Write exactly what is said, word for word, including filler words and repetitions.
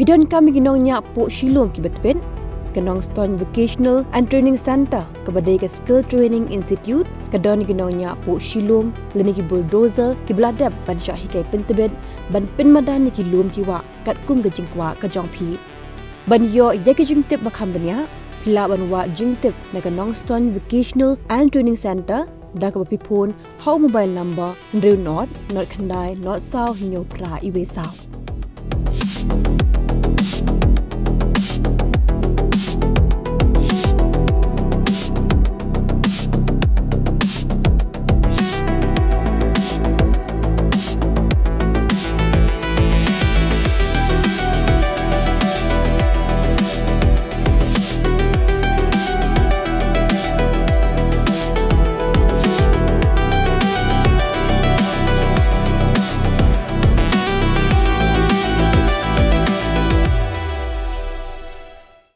Phi donkam ïa ki nongñiah puh shilum kiba tbit? Ka Nongstoiñ Vocational and Training Centre, kaba dei ka Skill Training Institute, ka don ïa ki nongñiah puh shilum lane ki bulldozer kiba la dep ban shah hikai pyntbit ban pynmadan ïa ki lum ki wah katkum ka jingkwah ka jong phi. Ban ïoh ïa ki jingtip ba kham bniah, phi lah ban wad jingtip na ka Nongstoiñ Vocational and Training Centre da kaba phi phone ha u mobile number hynriew nod nod khyndai nod saw hynñiew phra iwei saw.